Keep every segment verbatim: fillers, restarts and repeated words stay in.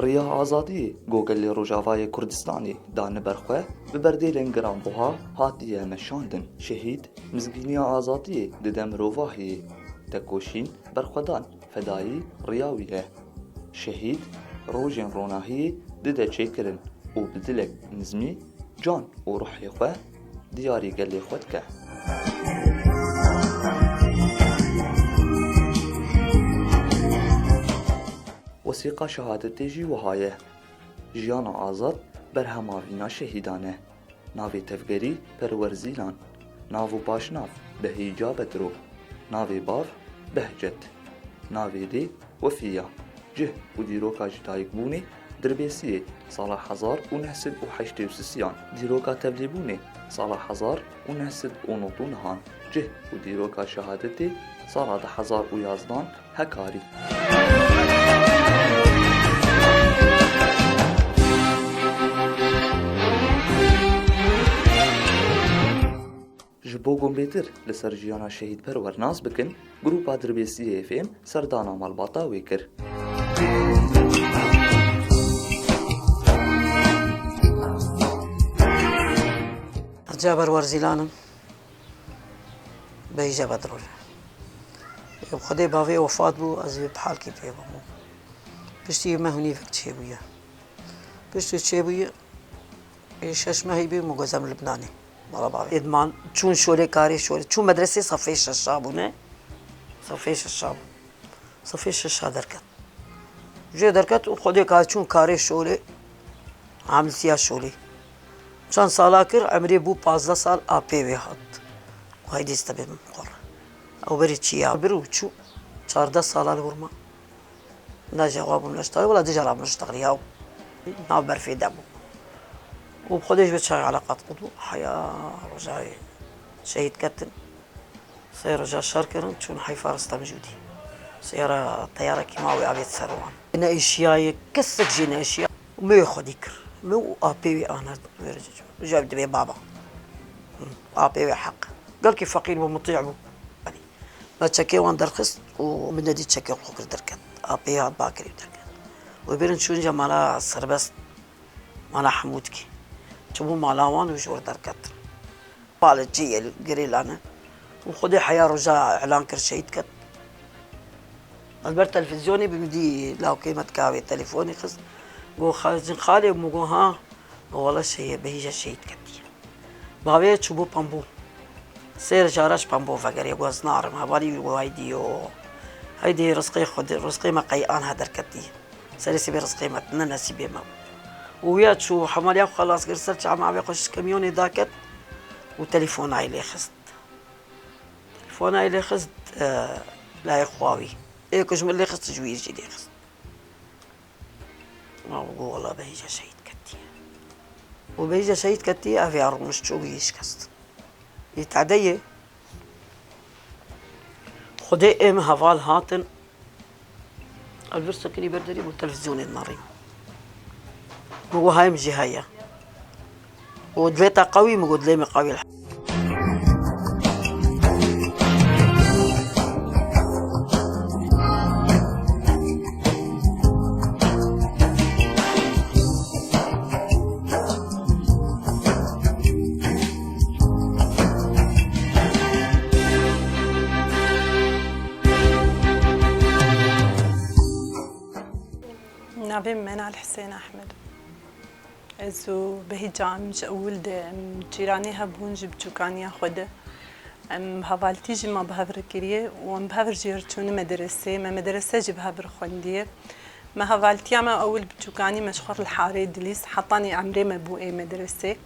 Riya azadiyê ku gelê Rojavayê Kurdistanê dane ber xwe, bi berdêlên giranbuha hatiye meşandin. Şehîd, mizgîniya azadiyê dide mirovahiyê. Tekoşîn, berxwedan, fedayî riya wî ye. Şehîd, rojên ronahiyê dide çêkirin û bi dilek nizmî can û ruhê xwe diyarî gelê xwe dike. Wesîqa şehadetê jî wiha ye: Jiyana azad berhema vîna şehîdan e. Navê tevgerî Perwer Zîlan. Nav û paşnav Behîca Bedro. Navê bav Behcet. Navê dê Wefiya. Cih û dîroka ji dayikbûnê Dirbêsiyê sala hezar û neh sed û heştê û sisiyan, dîroka tevlîbûnê sala hezar û neh sed û nod û nehan, cih û dîroka şehadetê sala du hezar û yazdan Hekarî. Ji bo ku bêtir li ser jiyana Şehîd Perwer nas bikin, Grupa Dirbêsiyê F M serdana malbata wê kir. Caber Werzîlan im, Beyce Bedrol. Xwedê bavê wefat bû, ez ê bi halkî pê bûm. Piştî me hûnî vek çêbûye. Piştî çêbûye, ê şeş mehî bî, min got ez em Libnanê. Mala bavê. Êdman çûn şolê karê şolê. Çûn medresê safê şeşa bûne. Safê şeşa bû. Safê şeşa derket. Jê derket û Xwedê ka çûn karê şolê. Amilsiya şolê. Çend sala kir, emrê bû pazdeh sal, apê wê hat. Xwedê dîste bê min xor. Ew berê çiya bir û çû. Çardeh sala li wir ma. Na ji xwe bûm neştexilî, wela dija rabûm neştexilî, yaw. Nav berfê de bû. Û bi Xwedê ji vê çaxê eleqat qut bû. Heya roja şehîd ketin. Sê roja şer kirin, çûn heyfa Ristem Jûdî. Seyara teyarekî ma wê avêt ser wan. Neêşiyaye, kesek jê neêşiya. Mê xwedî kir. Mê û apê wê ana. Ji ev dibê baba. Apê wê heq. Gelkî feqîr bû, mutî bû. Me çekê wan derxist û min nedî çekê xwe kir derket. Apê hat bakirî derket. Wê birin çûn ca mala serbest, mala Hemûdkî. Çûbû mala wan û ji wir derket. Pale cî yê girêlane. Û Xwedê heya roja elan kir şehîd ket. Ez ber televîzyonê bi min dî lawkê me dika wê telefonê xist. Got, "Xalê, min got, ha." Got, "Wele şehî-, Behîja şehîd ketiye." Bavê çûbû Pembû. Sê roja reş Pembû vegeriya, got, "Ez narim." Hevalî wî got, "Heydî yo. Heydî rizqê Xwedê, rizqê me qey aniha derketî. Serê sibê rizqê me, ne nesîbê me." Û ya çû hemaliya xwe xelas kir, ser çavê avê xwe şişt kamyonê daket û telefona wî lê xist. Telefona wî lê xist, e, layê xwe wî. Ê ku ji min lê xist, ji wî jî lê xist. Ma got, "Wela Behîja şehîd ketiye." Û Behîja şehîd ketiye, ev ya rûniş çû wî şikest. Î tade ye. Xwedê ê min heval hatin. Ez vir sekinî ber derî bû televîzyonê dinerîm. Min got, "Hay min jî heye." Û dilê te qewî, min got, "Dilê min qewî." Navê min Menal Hisên Ehmed. Ez û Behîca em ji ewil de em cîranê hebûn ji biçûkaniya xwe de. Em hevaltî jî me bi hev re kiriye û em bi hev re jî re çûne medresê. Me medrese jî bi hev re xwendiye. Me hevaltiya me ewil biçûkanî me ji xwe re li Harê Dilîs, hetanî emrê me bû ê medresê.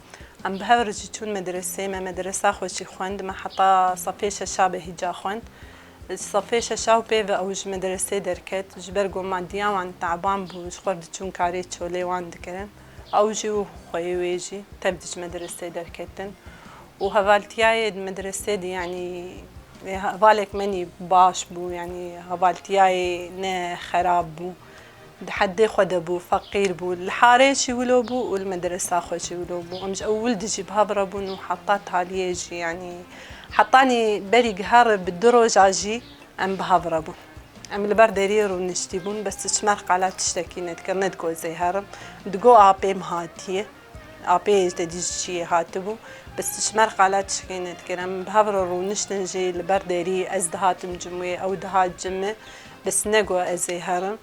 Em bi hev re jî çûn medresê, me medresa xwe jî xwend, me heta sefê şeşa Behîca xwend. Ji sefê şeşa û pê ve ew ji medresê derket, ji ber ku madiya wan teban bû, ji xwe re diçûn karê çolê wan dikirin. Ew jî û xweyê wê jî tev de ji medresê derketin. Û hevaltiyayê di medresê de, yanî, ê, hevalek menî baş bû, yanî hevaltiyayê ne xerab bû. Di heddê xwe de bû, feqîr bû. Li harê jî wilo bû û li medresa xwe jî wilo bû. Em ji ewil de jî bi hev re bûn û heta taliyê jî, yanî, hetanî berî gihere bi du roja jî em bi hev re bûn. Em li ber deriyê rûniştî bûn, bes tu ji me re qala tiştekî nedikir, nedigot ez ê herim. Digot apê min hatiye. Apê ji te dî ji çiyê hatibû. Bes tu ji me re qala tiştekî nedikir. Em bi hev re rûniştin jî li ber derî, ez dihatim cim wê, ew dihat cim min. Bes negot ez ê herim.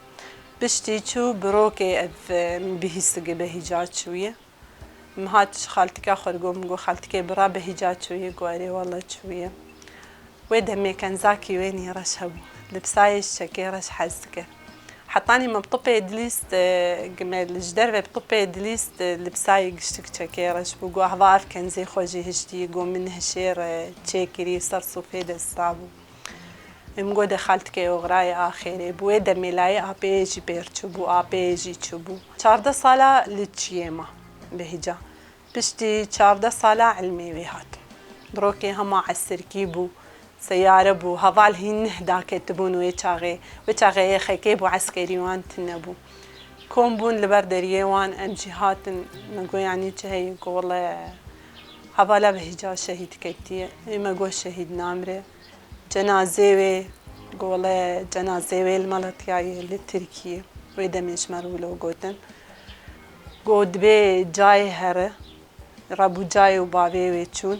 Piştî çû bi rokê ev, e, min bihîstigê Behîca çûye. Min hat ji xaltika xwe digot, min got, "Xaltikê bira Behîca çûye?" Got, "Erê wele çûye." Wê demê kenzakî wê nîreş hebû. Lipsayê ji çekê reş hez dike. Hetanî me bi tupê dilîst, e, me li ji derve bi tupê dilîst, e, lipsayê giştik çekê reş bû. Got, "Heva ev kenzê xwe jî hiştî." Got, "Min hişêr, e, çêkirî, ser sofê de sirabû." Em got, "De xaltikê oxirayê axêrê bû." Wê demê layê apê jî pêr çûbû, apê jî çûbû. Çardeh sala li çiyê ma Behîca. Piştî çardeh sala ilmê wê hat. Bi rokê hema esirkî bû, seyare bû, heval hîn neh daketibûn wê çaxê. Wê çaxê êxekê bû, eskerî wan tune bû. Kom bûn li ber deriyê wan, em jî hatin, me got, "Yanî çi heye?" Got, "Wele hevala Behîca şehîd ketiye." Ê me got, "Şehîd namire." Cenazê wê, got, "Wele cenazê wê li Malatya ye, li Tirkiyê." Wê demê ji me re wilo gotin. Got, "Dibê cayê here." Rabû cayê û bavê wê çûn.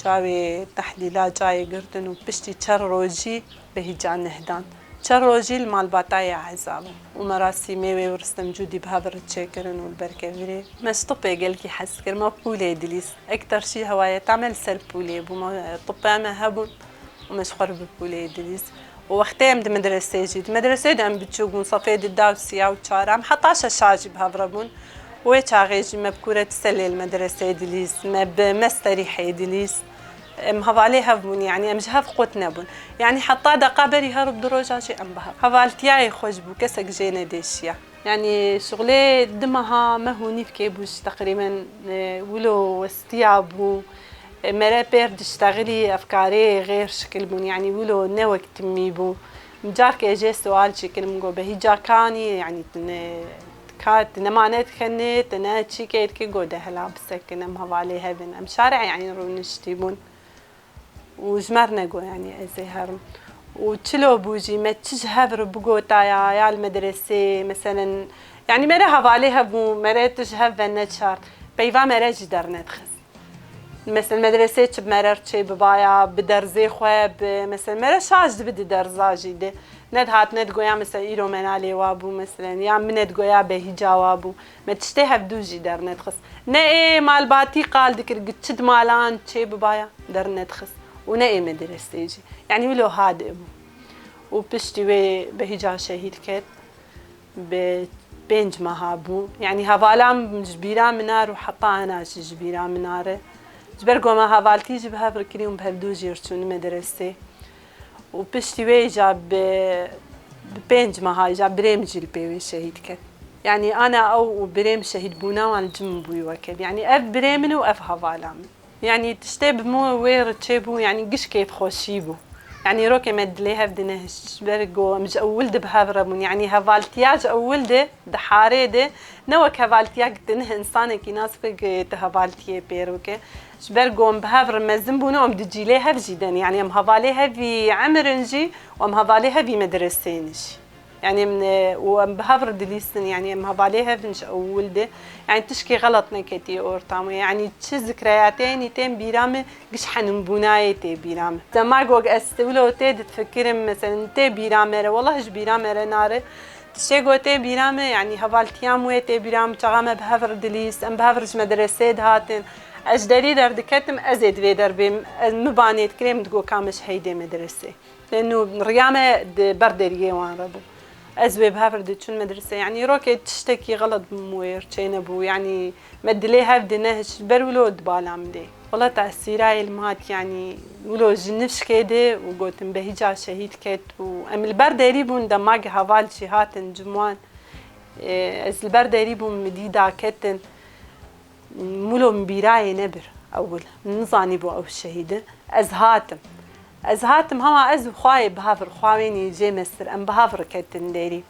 Cayê tehlîla cayê girtin û piştî çar rojî Behîca neh dan. Çar rojî li malbata ye ezab û merasîmê wê û Ristem Cûdî bi hev re çêkirin û li ber kevirê. Me ji tupê gelkî hez kir, me pûlê dilîst. Ekter şî hewayeta me li ser pûlê bû. Me, tupê me hebûn û me ji xwe re bi pûlê dilîst. Û wextê em di medresê jî, di medresê de em biçûk bûn, sefê di da û siya û çar, em heta şeşa jî bi hev re bûn. Wê çaxê jî me bi kûre tiselê li medresê dilîst, me bi mesterîhê dilîst. Em hevalê hev bûn, yanî em ji hev qut nebûn. Yanî heta deqa berî her du roja jî em bi hev. Hevaltiyayê xweş bû, kesek jê nedêşiya. Yanî şixulê du meha meh û nîvkê bû ji teqrîben, e, wilo westiya bû. E, mere pêr diştexilî, efkarê xêr şikil bûn, yanî wilo ne wek timî bû. Carkê jê sual çêkirim, got, "Behîca kanî, yanî tu ne, ka, tu nema ne dixenê, tu ne çîkê dikî?" Got, "De hela bisekin, em hevalê hev in." Em şarê, yanî rûniştî bûn. Û ji me re negot, yanî ez ê herim. Û çilo bû jî, me çi ji hev re bigota ya, ya li medresê, meselen, yanî mere hevalê hev bû, mere tu ji hev ve neçart. Peyva mere jî dernedixist. Mesela medresê çi bi me re çê bibaya, bi derzê xwe, bi, mesela mere şaş dibî di derza jî de. Nedihat, nedigoya mesela îro mena lê wa bû, mesela ya min nedigoya Behîca wa bû. Me tiştê hevdû jî dernedixist. Ne ê malbatî qal dikir, gi çi di malan çê bibaya, dernedixist. Û ne ê medresê jî. Yanî wilo hadê bû. Û piştî wê Behîca şehîd ket. Bi pênc meha bû. Yanî hevalan ji bîra min a re û heta ana jî ji bîra min a re. Ji ber ku me hevaltî jî bi hev re kirî û bi hevdû jî re çûn medresê. Û piştî wê îja bi, bi pênc meha îja birê min jî li pê wê şehîd ket. Yanî ana ew û birê min şehîdbûna wan li cim min bûyî weke. Yanî ev birê min û ev hevala min. Yanî tiştê bi mo wê re çêbû, yanî giş kêfxweşî bû. Yanî rokê me dilê hev dinehişt, ji ber ku em ji ewil de bi hev re bûn. Yanî hevaltiya ji ewil de, di harê de, ne wek hevaltiya ki tu neh insanekî nas bike ki tu hevaltiyê pêr bike. Ji ber ku em bi hev re mezin bûn û em di cîlê hev jî de ne. Yanî em hevalê hevî emir in jî û em hevalê hevî medresê ne jî. Yanî em, e, û em bi hev re dilîstin, yanî em hevalê hev in ji ewil de. Yanî tişkê xelet neketiye orta me. Yanî çi zikreyatê nî tên bîra me, giş henûnbûnayê tê bîra me. Dema ku ez wilo tê difikirim, meselen tê bîra me re, wellah ji bîra me re nare. Tiştê ku tê bîra me, yanî hevaltiya me wê tê bîra me, çaxa me bi hev re dilîst, em bi hev re ji medresê dihatin. Ez ji derî derdiketim, ez ê di vê derbêm, ez mi banê dikirêm, digo ka me ji heydê medresê. Lê nû riya me di ber deriyê wan re bû. Ez wê bi hev re diçûn medresê. Yanî rokê tiştekî xelet bi min wê re çênebû. Yanî me dilê hev dinehişt, ji ber wilo di bala min de. Wela tesîra yê li me hat, yanî wilo ji nifşkê de û gotin Behîca şehîd ket û em li ber derî bûn, dema ku heval jî hatin cim wan. Ê, ez li ber derî bûm, min dî daketin. Mulo min bîrayê nebir ewil. Min nizanîbû ew şehîd e. Ez hatim. Ez hatim, hema ez û xwayê bi hev re, xwa wênî jê mestir, em bi hev re ketin derî.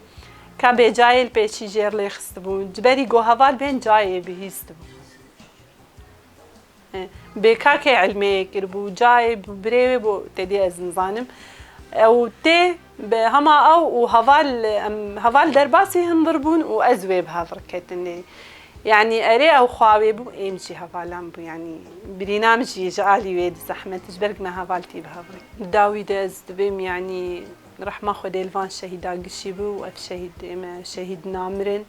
Ka bê cayê li pêşî jê re lê xistibûn. Ji berî ku heval bên cayê bihîstibû. E, bê kakê ilmê kiribû, cayê bi birê wê bû, tedî ez nizanim. Ew tê Bi hema ew û heval, em, heval derbasî hundir bûn û ez wê bi hev re ketin lê. Yanî erê ew xwa wê bû, êm jî hevalan bû. Yanî birîna min jî ji alî wê di zehmet, ji ber ku me heval tî bi hev re. Dawî de ez dibêm, yanî rehma Xwedê li van şehîda gişî bû û ev şehîd, ême şehîd namirin.